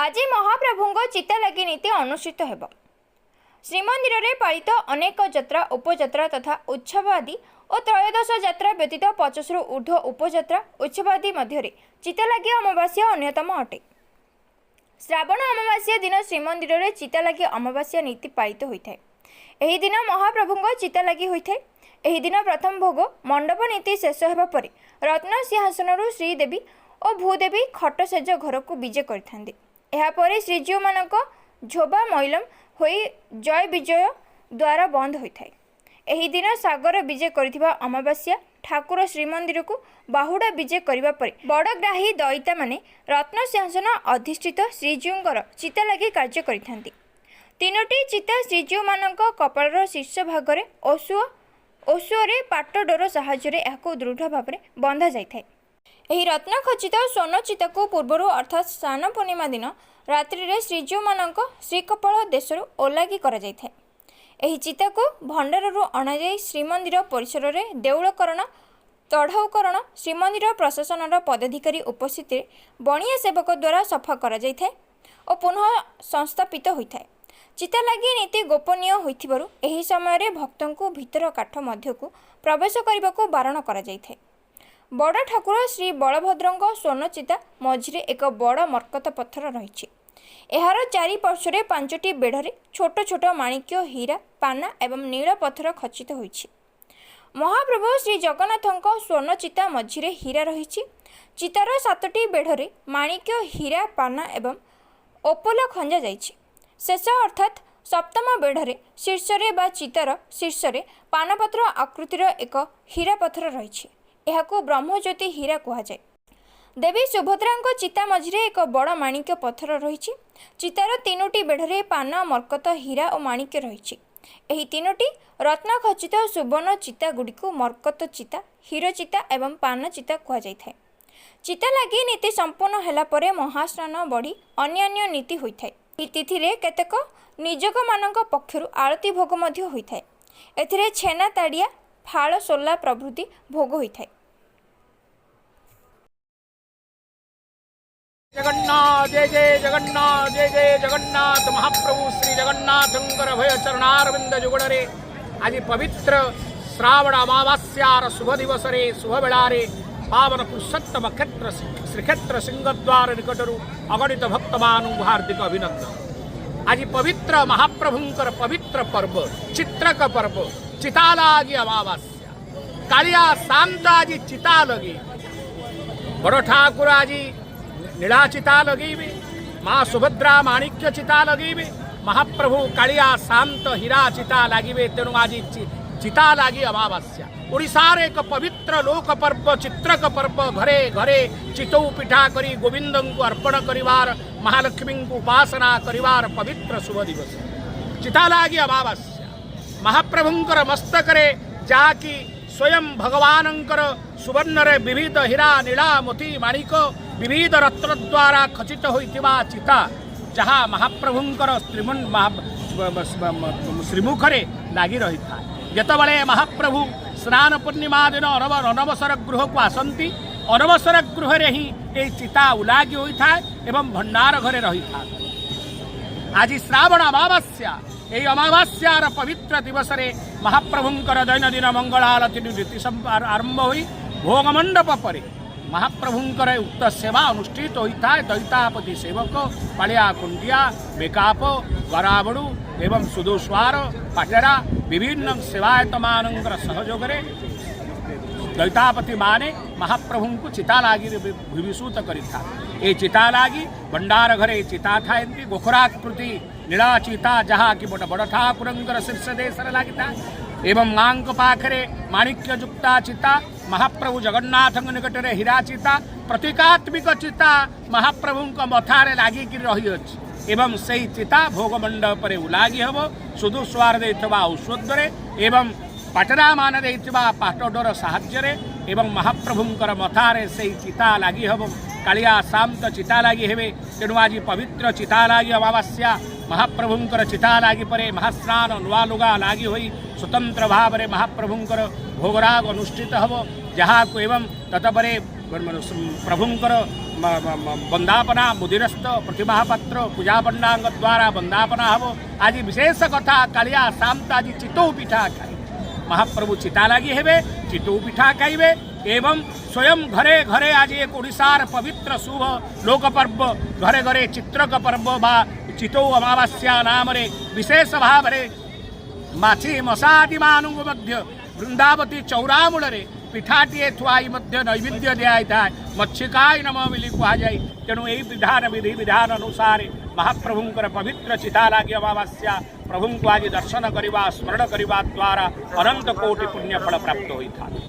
ଆଜି ମହାପ୍ରଭୁଙ୍କ ଚିତାଲାଗି ନୀତି ଅନୁଷ୍ଠିତ ହେବ। ଶ୍ରୀମନ୍ଦିରରେ ପାଳିତ ଅନେକ ଯାତ୍ରା, ଉପଯାତ୍ରା ତଥା ଉତ୍ସବ ଆଦି ଓ ତ୍ରୟୋଦଶ ଯାତ୍ରା ବ୍ୟତୀତ 50ରୁ ଉର୍ଦ୍ଧ୍ୱ ଉପଯାତ୍ରା, ଉତ୍ସବ ଆଦି ମଧ୍ୟରେ ଚିତାଲାଗି ଅମାବାସ୍ୟା ଅନ୍ୟତମ ଅଟେ। ଶ୍ରାବଣ ଅମାବାସ୍ୟା ଦିନ ଶ୍ରୀମନ୍ଦିରରେ ଚିତାଲାଗି ଅମାବାସ୍ୟା ନୀତି ପାଳିତ ହୋଇଥାଏ। ଏହି ଦିନ ମହାପ୍ରଭୁଙ୍କ ଚିତାଲାଗି ହୋଇଥାଏ। ଏହି ଦିନ ପ୍ରଥମ ଭୋଗ ମଣ୍ଡପ ନୀତି ଶେଷ ହେବା ପରେ ରତ୍ନ ସିଂହାସନରୁ ଶ୍ରୀଦେବୀ ଓ ଭୂଦେବୀ ଖଟ ଶେଯ ଘରକୁ ବିଜେ କରିଥାନ୍ତି। ଏହାପରେ ଶ୍ରୀଜୀଉମାନଙ୍କ ଝୋବା ମଇଲମ ହୋଇ ଜୟ ବିଜୟ ଦ୍ୱାର ବନ୍ଦ ହୋଇଥାଏ। ଏହି ଦିନ ସାଗର ବିଜେ କରିଥିବା ଅମାବାସ୍ୟା ଠାକୁର ଶ୍ରୀମନ୍ଦିରକୁ ବାହୁଡ଼ା ବିଜେ କରିବା ପରେ ବଡ଼ଗ୍ରାହୀ ଦଇତାମାନେ ରତ୍ନ ସିଂହାସନ ଅଧିଷ୍ଠିତ ଶ୍ରୀଜୀଉଙ୍କର ଚିତାଲାଗି କାର୍ଯ୍ୟ କରିଥାନ୍ତି। ତିନୋଟି ଚିତା ଶ୍ରୀଜୀଉମାନଙ୍କ କପାଳର ଶୀର୍ଷ ଭାଗରେ ଓଷୁଅରେ ପାଟ ଡୋର ସାହାଯ୍ୟରେ ଏହାକୁ ଦୃଢ଼ ଭାବରେ ବନ୍ଧା ଯାଇଥାଏ। ଏହି ରତ୍ନ ଖଚିତ ସ୍ୱର୍ଣ୍ଣ ଚିତାକୁ ପୂର୍ବରୁ, ଅର୍ଥାତ୍ ସ୍ନାନ ପୂର୍ଣ୍ଣିମା ଦିନ ରାତ୍ରିରେ ଶ୍ରୀଜୀଉମାନଙ୍କ ଶ୍ରୀକପାଳ ଦେଶରୁ ଓଲାଗି କରାଯାଇଥାଏ। ଏହି ଚିତାକୁ ଭଣ୍ଡାରରୁ ଅଣାଯାଇ ଶ୍ରୀମନ୍ଦିର ପରିସରରେ ଦେଉଳକରଣ, ତଢ଼ଉକରଣ, ଶ୍ରୀମନ୍ଦିର ପ୍ରଶାସନର ପଦାଧିକାରୀ ଉପସ୍ଥିତିରେ ବଣିଆ ସେବକ ଦ୍ୱାରା ସଫା କରାଯାଇଥାଏ ଓ ପୁନଃ ସଂସ୍ଥାପିତ ହୋଇଥାଏ। ଚିତାଲାଗି ନୀତି ଗୋପନୀୟ ହୋଇଥିବାରୁ ଏହି ସମୟରେ ଭକ୍ତଙ୍କୁ ଭିତର କାଠ ମଧ୍ୟକୁ ପ୍ରବେଶ କରିବାକୁ ବାରଣ କରାଯାଇଥାଏ। ବଡ଼ ଠାକୁର ଶ୍ରୀ ବଳଭଦ୍ରଙ୍କ ସ୍ୱର୍ଣ୍ଣଚିତା ମଝିରେ ଏକ ବଡ଼ ମର୍କତ ପଥର ରହିଛି। ଏହାର ଚାରିପାର୍ଶ୍ୱରେ ପାଞ୍ଚଟି ବେଢ଼ରେ ଛୋଟ ଛୋଟ ମାଣିକ୍ୟ, ହୀରା, ପାନା ଏବଂ ନୀଳ ପଥର ଖଚିତ ହୋଇଛି। ମହାପ୍ରଭୁ ଶ୍ରୀ ଜଗନ୍ନାଥଙ୍କ ସ୍ୱର୍ଣ୍ଣଚିତା ମଝିରେ ହୀରା ରହିଛି। ଚିତାର ସାତଟି ବେଢ଼ରେ ମାଣିକ୍ୟ, ହୀରା, ପାନା ଏବଂ ଓପଲ ଖଞ୍ଜା ଯାଇଛି। ଶେଷ ଅର୍ଥାତ୍ ସପ୍ତମ ବେଢ଼ରେ ଶୀର୍ଷରେ ବା ଚିତାର ଶୀର୍ଷରେ ପାନପତ୍ର ଆକୃତିର ଏକ ହୀରା ପଥର ରହିଛି। ଏହାକୁ ବ୍ରହ୍ମଜ୍ୟୋତି ହୀରା କୁହାଯାଏ। ଦେବୀ ସୁଭଦ୍ରାଙ୍କ ଚିତା ମଝିରେ ଏକ ବଡ଼ ମାଣିକ୍ୟ ପଥର ରହିଛି। ଚିତାର ତିନୋଟି ବେଢ଼ରେ ପାନ, ମର୍କତ, ହୀରା ଓ ମାଣିକ୍ୟ ରହିଛି। ଏହି ତିନୋଟି ରତ୍ନ ଖଚିତ ସୁବର୍ଣ୍ଣ ଚିତା ଗୁଡ଼ିକୁ ମର୍କତ ଚିତା, ହୀର ଚିତା ଏବଂ ପାନ ଚିତା କୁହାଯାଇଥାଏ। ଚିତା ଲାଗି ନୀତି ସମ୍ପୂର୍ଣ୍ଣ ହେଲା ପରେ ମହାସ୍ନାନ ବଢ଼ି ଅନ୍ୟାନ୍ୟ ନୀତି ହୋଇଥାଏ। ଏହି ତିଥିରେ କେତେକ ନିଯୋଗମାନଙ୍କ ପକ୍ଷରୁ ଆଳତି ଭୋଗ ମଧ୍ୟ ହୋଇଥାଏ। ଏଥିରେ ଛେନା ତାଡ଼ିଆ, ଫାଳ ସୋଲା ପ୍ରଭୃତି ଭୋଗ ହୋଇଥାଏ। ଜଗନ୍ନାଥ, ଜୟ ଜୟ ଜଗନ୍ନାଥ, ଜୟ ଜୟ ଜଗନ୍ନାଥ। ମହାପ୍ରଭୁ ଶ୍ରୀ ଜଗନ୍ନାଥଙ୍କର ଅଭୟ ଚରଣାରବିନ୍ଦ ଯୁଗଳରେ ଆଜି ପବିତ୍ର ଶ୍ରାବଣ ଅମାବାସ୍ୟାର ଶୁଭ ଦିବସରେ, ଶୁଭ ବେଳାରେ ପାବନ ପୁରୁଷୋତ୍ତମ କ୍ଷେତ୍ର ଶ୍ରୀକ୍ଷେତ୍ର ସିଂହଦ୍ୱାର ନିକଟରୁ ଅଗଣିତ ଭକ୍ତମାନଙ୍କୁ ହାର୍ଦ୍ଦିକ ଅଭିନନ୍ଦନ। ଆଜି ପବିତ୍ର ମହାପ୍ରଭୁଙ୍କର ପବିତ୍ର ପର୍ବ, ଚିତ୍ରକ ପର୍ବ, ଚିତାଲାଗି ଅମାବାସ୍ୟା। କାଳିଆ ସାଆନ୍ତ ଆଜି ଚିତା ଲଗେଇବେ। ବଡ଼ ଠାକୁର ଆଜି ନୀଳା ଚିତା ଲଗେଇବେ, ମା ସୁଭଦ୍ରା ମାଣିକ୍ୟ ଚିତା ଲଗେଇବେ, ମହାପ୍ରଭୁ କାଳିଆ ସାଆନ୍ତ ହୀରା ଚିତା ଲାଗିବେ। ତେଣୁ ଆଜି ଚିତା ଲାଗି ଅମାବାସ୍ୟା ଓଡ଼ିଶାର ଏକ ପବିତ୍ର ଲୋକ ପର୍ବ, ଚିତ୍ରକ ପର୍ବ। ଘରେ ଘରେ ଚିତଉ ପିଠା କରି ଗୋବିନ୍ଦଙ୍କୁ ଅର୍ପଣ କରିବାର, ମହାଲକ୍ଷ୍ମୀଙ୍କୁ ଉପାସନା କରିବାର ପବିତ୍ର ଶୁଭ ଦିବସ ଚିତାଲାଗି ଅମାବାସ୍ୟା। ମହାପ୍ରଭୁଙ୍କର ମସ୍ତକରେ ଯାହାକି ସ୍ୱୟଂ ଭଗବାନଙ୍କର ସୁବର୍ଣ୍ଣରେ ବିବିଧ ହୀରା, ନୀଳା, ମୋତି, ମାଣିକ, ବିବିଧ ରତ୍ନ ଦ୍ୱାରା ଖଚିତ ହୋଇଥିବା ଚିତା, ଯାହା ମହାପ୍ରଭୁଙ୍କର ଶ୍ରୀମୁଖରେ ଲାଗି ରହିଥାଏ। ଯେତେବେଳେ ମହାପ୍ରଭୁ ସ୍ନାନ ପୂର୍ଣ୍ଣିମା ଦିନ ଅନବସର ଗୃହକୁ ଆସନ୍ତି, ଅନବସର ଗୃହରେ ହିଁ ଏହି ଚିତା ଉଲାଗି ହୋଇଥାଏ ଏବଂ ଭଣ୍ଡାର ଘରେ ରହିଥାଏ। ଆଜି ଶ୍ରାବଣ ଅମାବାସ୍ୟା। ଏହି ଅମାବାସ୍ୟାର ପବିତ୍ର ଦିବସରେ ମହାପ୍ରଭୁଙ୍କର ଦୈନନ୍ଦିନ ମଙ୍ଗଳ ଆଳତି ନୀତି ଆରମ୍ଭ ହୋଇ ଭୋଗ ମଣ୍ଡପ ପରେ ମହାପ୍ରଭୁଙ୍କର ଉକ୍ତ ସେବା ଅନୁଷ୍ଠିତ ହୋଇଥାଏ। ଦୈତାପତି ସେବକ, ପାଳିଆ କୁଣ୍ଡିଆ, ମେକାପ, ଗରାବଡ଼ୁ ଏବଂ ସୁଦୁସ୍ୱାର, ପାଟେରା, ବିଭିନ୍ନ ସେବାୟତମାନଙ୍କର ସହଯୋଗରେ ଦୈତାପତି ମାନେ ମହାପ୍ରଭୁଙ୍କୁ ଚିତା ଲାଗିରେ ବିଭୂଷିତ କରିଥାଏ। ଏ ଚିତା ଲାଗି ଭଣ୍ଡାର ଘରେ ଚିତା ଥାଆନ୍ତି, ଗୋଖରାକୃତି ନୀଳା ଚିତା, ଯାହାକି ବଡ଼ ବଡ଼ ଠାକୁରଙ୍କର ଶୀର୍ଷ ଦେଶରେ ଲାଗିଥାଏ ଏବଂ ମାଙ୍କ ପାଖରେ ମାଣିକ୍ୟ ଯୁକ୍ତା ଚିତା, ମହାପ୍ରଭୁ ଜଗନ୍ନାଥଙ୍କ ନିକଟରେ ହୀରା ଚିତା, ପ୍ରତୀକାତ୍ମିକ ଚିତା ମହାପ୍ରଭୁଙ୍କ ମଥାରେ ଲାଗିକି ରହିଅଛି ଏବଂ ସେଇ ଚିତା ଭୋଗ ମଣ୍ଡପରେ ଉଲାଗି ହେବ ସୁଦୁସ୍ୱାର ଦେଇଥିବା ଔଷଧରେ ଏବଂ ପାଟରାମାନ ଦେଇଥିବା ପାଟଡୋର ସାହାଯ୍ୟରେ ଏବଂ ମହାପ୍ରଭୁଙ୍କର ମଥାରେ ସେଇ ଚିତା ଲାଗି ହେବ। କାଳିଆ ସାଆନ୍ତ ଚିତା ଲାଗି ହେବେ। ତେଣୁ ଆଜି ପବିତ୍ର ଚିତା ଲାଗି ଅମାବାସ୍ୟା। ମହାପ୍ରଭୁଙ୍କର ଚିତା ଲାଗି ପରେ ମହାସ୍ନାନ, ନୂଆ ଲୁଗା ଲାଗି ହୋଇ ସ୍ୱତନ୍ତ୍ର ଭାବରେ ମହାପ୍ରଭୁଙ୍କର ଭୋଗରାଗ ଅନୁଷ୍ଠିତ ହେବ, ଯାହାକୁ ଏବଂ ତତପରେ ପ୍ରଭୁଙ୍କର ବନ୍ଦାପନା ମୁଦିରସ୍ତ ପ୍ରତିମହାପାତ୍ର ପୂଜାପଣ୍ଡାଙ୍କ ଦ୍ୱାରା ବନ୍ଦାପନା ହେବ। ଆଜି ବିଶେଷ କଥା, କାଳିଆ ସାନ୍ତ ଆଜି ଚିତଉ ପିଠା ଖାଇବେ। ମହାପ୍ରଭୁ ଚିତା ଲାଗି ହେବେ, ଚିତଉ ପିଠା ଖାଇବେ ଏବଂ ସ୍ୱୟଂ ଘରେ ଘରେ ଆଜି ଏକ ଓଡ଼ିଶାର ପବିତ୍ର ଶୁଭ ଲୋକପର୍ବ, ଘରେ ଘରେ ଚିତ୍ରକ ପର୍ବ ବା ଚିତଉ ଅମାବାସ୍ୟା ନାମରେ ବିଶେଷ ଭାବରେ ମାଛି ମଶା ଆଦିମାନଙ୍କୁ ମଧ୍ୟ ବୃନ୍ଦାବତୀ ଚଉରାମୂଳରେ ପିଠାଟିଏ ଥୁଆଇ ମଧ୍ୟ ନୈବେଦ୍ୟ ଦିଆଯାଇଥାଏ। ମଚ୍ଛିକାୟ ନମ ବୋଲି କୁହାଯାଏ। ତେଣୁ ଏହି ବିଧାନ ବିଧି ବିଧାନ ଅନୁସାରେ ମହାପ୍ରଭୁଙ୍କର ପବିତ୍ର ଚିତା ଲାଗି ଅମାବାସ୍ୟା ପ୍ରଭୁଙ୍କୁ ଆଜି ଦର୍ଶନ କରିବା, ସ୍ମରଣ କରିବା ଦ୍ୱାରା ଅନନ୍ତ କୋଟି ପୁଣ୍ୟ ଫଳ ପ୍ରାପ୍ତ ହୋଇଥାଏ।